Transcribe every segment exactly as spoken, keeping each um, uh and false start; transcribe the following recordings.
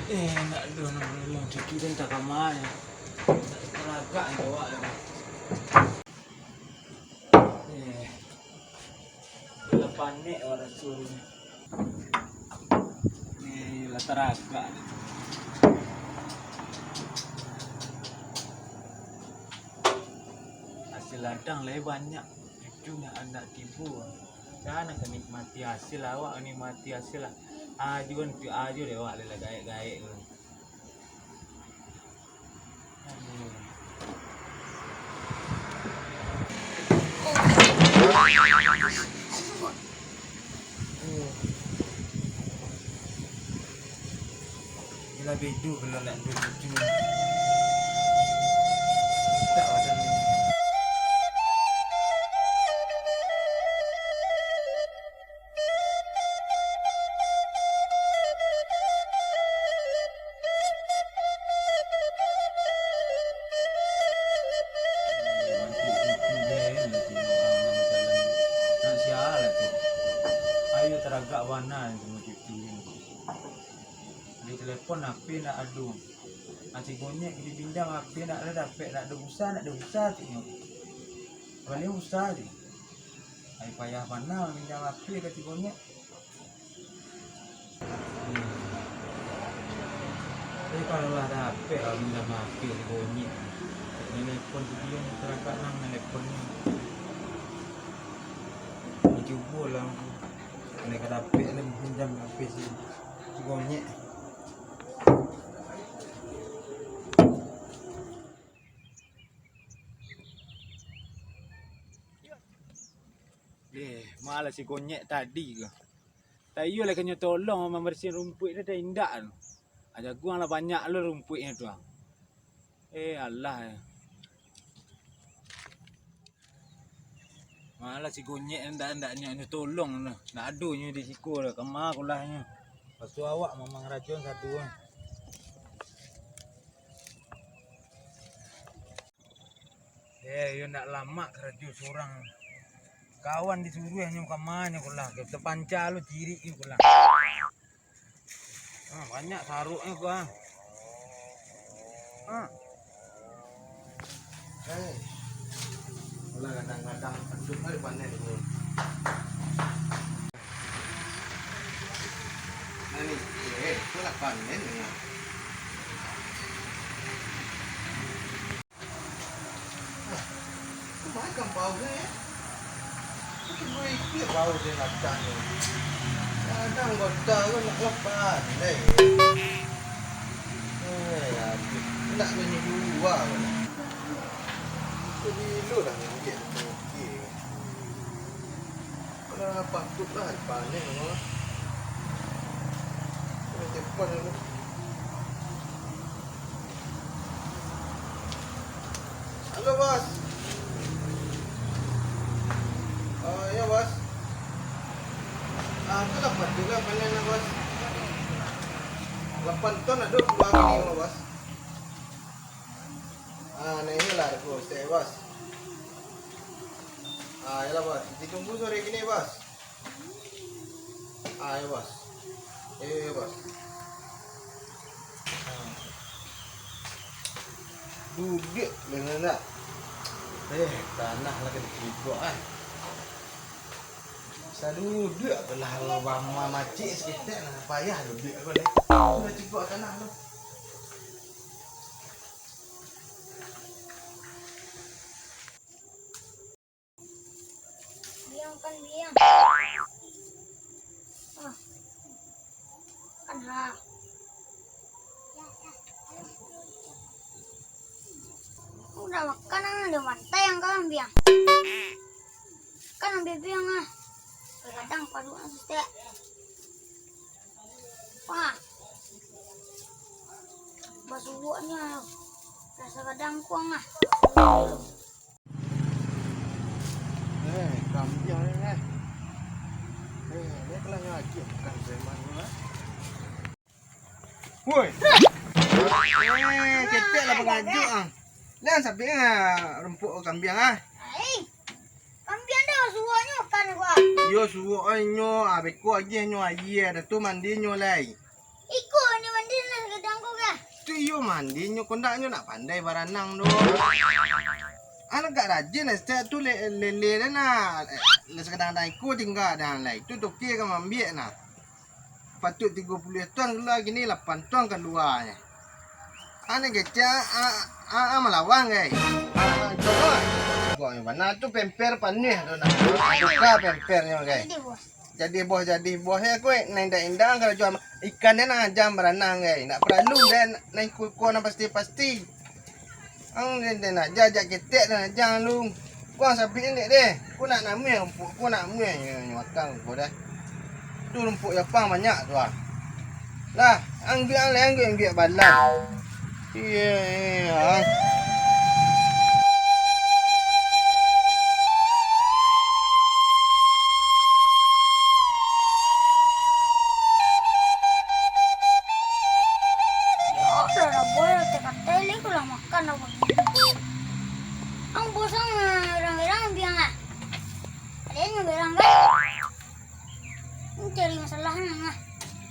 Eh, nak doh nak nolong cucu tu, entah ka ma nyo. Nak taragak jo awak tu. Eh, lah panek awak raso tu. Eh, lah taragak. Hasil ladang lai banyak, cucu nak, nak tibo. Jan ka nikmati hasil, awak nikmati hasil lah. Ajo, ajo deh awak lah gaek-gaek tu. Aduh. Yelah, bedu kalau nak duduak tu. Tak macam ni. Nak sialah tu. Ayo taragak bana tu. Di telepon H P ndak ado. Nasi gonyek dipinjam H P ndak ado dapek, ndak ado pulsa, ndak ado pulsa tu. Bali pulsa tu. Ai payah bana minjam H P ka si gonyek. Tapi kalau lah dapek lah minjam H P si gonyek. Nelepon tu dio ni, taragak nan nelepon ni. Cubo lah. Andai ka dapek lah minjam H P si, si gonyek. Eh, malah si gonyek tadi ko. Tak iyo lah kanyo tolong mambarasiahan rumpuik tu, tak indak tu. Ah, jaguang lah banyak lo rumpuiknyo tu ah. Eh, alah, eh. Malah si gonyek ndak, ndak nyo, nyo tolong tu. Ndak ado nyo di siko tu. Kama kulahnyo. Pasu awak mamang rajon satu ah. Eh, yo ndak lamak karajo surang. Kawan disuruah nyo kama nyo kulah, tapanca lo cirik nyo kulah. Ah, banyak saruknyo kulah. Ah. Eh. Kulah kadang-kadang aduk ai panek tu. Nah ni, eh, tu lah panek ni. Wah, kama bau ni, eh? Itu gue ikut bau dia nak ni. Kadang kota tu nak lepas, deh. Eh, ya, nak ni dua. Itu dulu dah ni, dia. Alah, patut lah, panek lah. Kena telepon dulu. Halo, Bos. Ah, ya, Bos. Ah, tu lah patut lah panek lah, Bos. Lapan ton ado dua kali, Bos. Ah, nah, inilah aku, saya, Bos. Ah, yalah, Bos. Ditunggu sore gini, Bos. Ah, ya, Bos. Eh, ya, Bos. Ah. Duduak, benar tak? Eh, tanah lah kena cibok, ah. Saduduak tu lah, kalau mamacik saketek lah, payah duduak aku ni. Sudah cibok tanah tu. Biang kan biang. Ah. Kan ha. Udah makan, ah, udah matai yang kau biang. Kan ambil biang ah. Kadang paduan stek. Wah. Basuoknyo rasa kadang kuang ah. Eh, kambiang ni, eh. Eh, ni kalau ngaji bukan preman tu, eh. Woi. Eh, ketek lah pengajuk, ah. Lah, sampai, ah, rumput kambiang, ah. Ai, kambiang dah suruahnyo makan aku, ah. Yo, suruahnyo, ah, beko agiahnyo aia, dah tu mandinyo lai. Iko ni mandi lah, Tu iyo mandi nyo, kondak nyo nak pandai baranang tu. Anak gak rajin, setiap tu le-, lele den nah. Le sakadang-kadang iko tingga den lai. Tu toke ka mambiak nah. Patuik tigo puluah tuang kalua, kini lapan tuang kaluanyo. Anak kecek, ah, ah, ah, malawan, gai. Ah, ah, coba. Kok yang mana tu pemper panih tu nah. Buka pempernyo, gai. Jadi boh, jadi boh ya, kue. Nah, indak-indak kalau jual ikan ni nah, jam beranang, gai. Nak perlu dan naik kuku nah pasti-pasti. Ang den, den aja, jak ketek den aja lu. Kuang sabik ni deh. Ku nak namuah rumput, ku nak namuah nyo, nyo makan ku dah. Tu rumput Japang banyak tu ah. Lah, ang biak ang lai, ang biak, ang biak balan. Iya, iya. Yo, lah, lah, boy, katai-katai lai, ku lah makan, lah, boy. Ang bosan, ah, berang-berang, biang, ah. Ada yang berang, kan? Ini cari masalah, nah.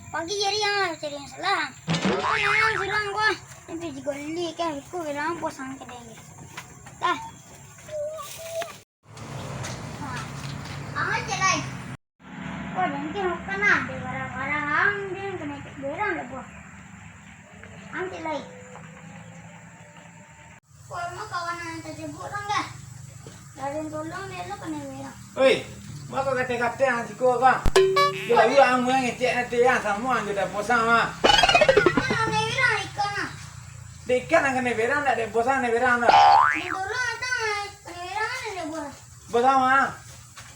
Pagi hari yang lah cari masalah. Kan, ah, surang, gua. Nanti juga li, kan, aku bilang bosan, kadang. Dah. Ang cek lai. Wah, den cek makan nah, dek barang-barang ang, den kena cek berang lah, buah. Ang cek lai. Wah, emang kawan ang tajebuk urang dah. Lah den tolong, den lo kena berang. Oi, mako kate-kate ang siko, Bang. Yo lah, urang ang muyang ngecek nanti ang, samo ang jo dah bosan, ah. Kan ang kena berang ikan, ah. Dek ikan ang kena berang, dak dek bosan kena berang, dak? Den tolong, datang, ah. Kena berang, ah, den buah. Bosan, ah.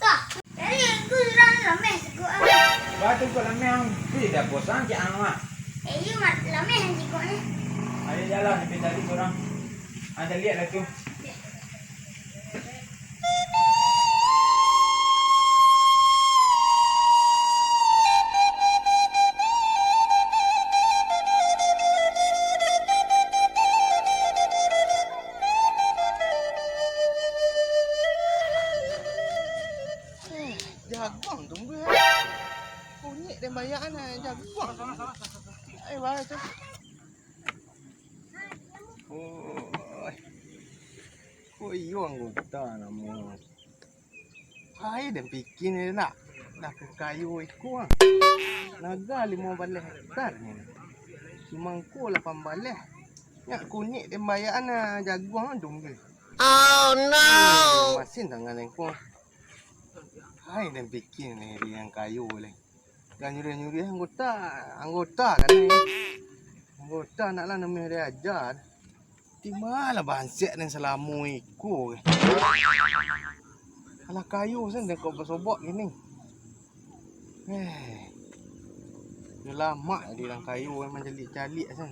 Kak, jadi aku urang lameh siko, ah. Batu kok lameh ang, ih, dah bosan cak ang mah. Eh, iyo, Mat, lameh ang siko ni. Ayo jalan, kita cari orang. Ada lihat lah tu. Eh, jaguang tumbuah. Kunyik den bayakan, eh, jaguang. Eh, bae tu. Oi. Ko iyo anggota namo. Hai, den pikia ni nak. Dah ka kayo iko ah. Naga limo baleh hektar ni. Cuma ko lapan baleh. Nyak kunyik den bayakan, ah, jaguang tumbuah. Oh no. Masin tangan den ko. Hai, den pikia ni, di nan kayo lai. Jan nyuriah-nyuriah anggota, anggota kan ni. Anggota nak lah namuah diaja. Ti ma lah bansek den salamo iko. Alah kayo sen den kok basobok kini. Eh. Yo lamak di urang kayo mancaliak-caliak sen.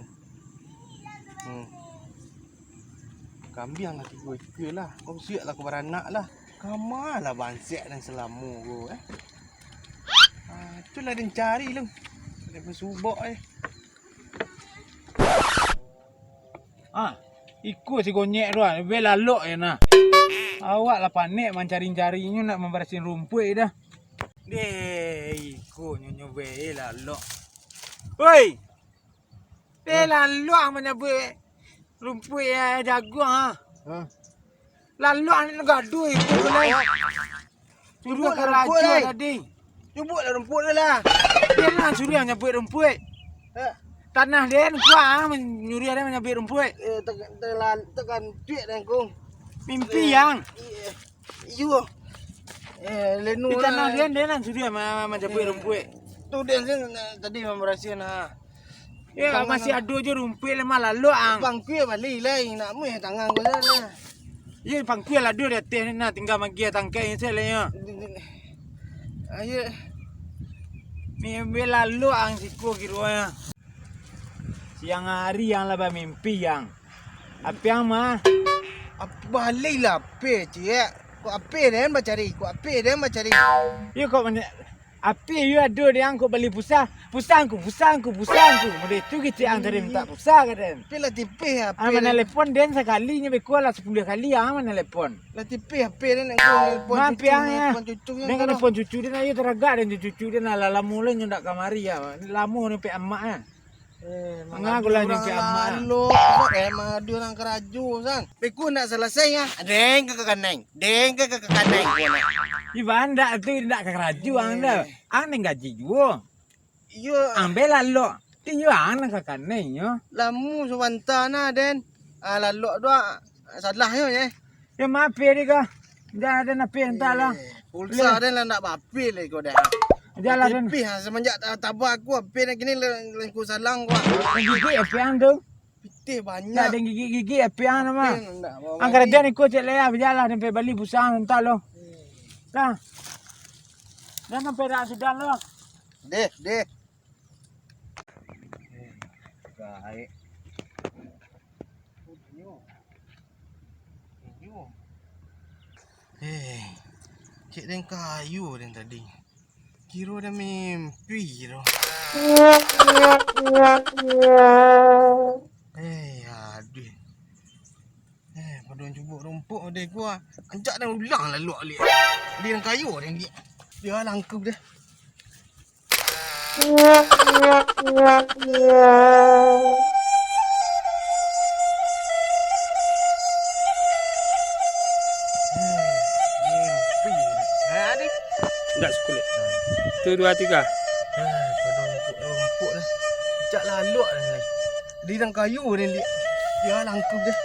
Hmm. Kambiang lah tigo ikua lah. Kau siap lah kau baranak lah. Kama lah bansek den salamo ko, eh. Ah, tu lah den cari lu. Den basubok, eh. Ah, iko si Gonyek tu ah, lebih lalok ya nah. Awak lah panek mancari-cari inyo nak mambarasihan rumpuik dah. Deh, iko nyo nyo be lalok. Woi, Eh, laluak manyabuik rumpuik, eh, jaguang, ah. Ha? Laluak ni gaduh itu tu, lai. Suruah ka rajo tadi. Cubuiklah rumpuik tu lah. Dia lah suruah nyabuik rumpuik. Ha? Tanah dia ni kuat, ah, nyuruah dia manyabuik rumpuik. Eh, tekan, tekan, tekan duit dan kong. Mimpi, eh, yang. Iya. Iyo. Eh, lenu di tanah lah. Dia, dia nan suruah ma-, ma-, mancabuik rumpuik. Tu dia sen, eh, tadi mambarasihan, ha. Ya, masih ado jo rumpuik lemah lalu, ang. Pangkuih bali lai, nak muih tangan ko lah. Ya, pangkuih lah ado di ateh ni, nah, tinggal magiah tangkai ni sajo lah, ya. Ayo. Mimpi lalu, ang, siko kiro, ya. Siang hari, ang, lah bamimpi, ang. Ape ang mah? Ap-, baleh lah ape, ciek. Kok ape den bacari? Kok ape den bacari? Iyo, kok mane-, ape iyo ado den kok bali pulsa? Pulsa angku, pulsa angku, pulsa angku. Model tu kecek ang cari minta pulsa ka den. Tapi lah tipih ape den. Ang manalepon den sakali nyo beko lah sapuluah kali ang manalepon. Lah tipih ape den nak ko nelepon cucu, nelepon cucu. Den kan nelepon cucu den, ayo taragak den cucu den lah, lamo lah nyo ndak kamari ya. Lamo ni pek amak ah. Eh, mangadu urang lalok, eh, mangadu urang karajo, San. Peko ndak salasai, ah. Den ka kanai, den ka kanai. Iban ndak tu, ndak ka karajo ang dah. Ang den gaji juo. Iyo. Ambiak lalok. Ti iyo ang nan ka kanai nyo. Lamo sabanta nah, Den. Ah, lalok tu, ah, salah nyo, ye. Yo, maaf, Pi, di ko. Jan ado napi, antahlah. Eh, pulsa den lah ndak bapil ko dah. Jan lah, Den. Tipih, ah, samanjak ta-, taba aku, apil nan kini le-, lengku salang ko. Nan gigik api ang tu. Pitih banyak. Ndak den gigik-gigik api ang tu mah. Ang karajo ni ko cek lea, bajalan den pai bali pulsa, antah lo. Dah. Dah sampai dah sudah lo. Deh, deh. Gaek. Eh, cek den kayo den tadi. Kiro den mimpi kiro. Eh, aduh. Eh, pado cubo rumpuk deh gua. Anjak den ulang lalu alik. Den kayo den di. Dia langkup deh. Ndak sakulik. Tu dua tiga. Pado empuk, empuk dah. Cak lalok dah ni. Di dalam kayu ni, Lik. Ya, langkup dah.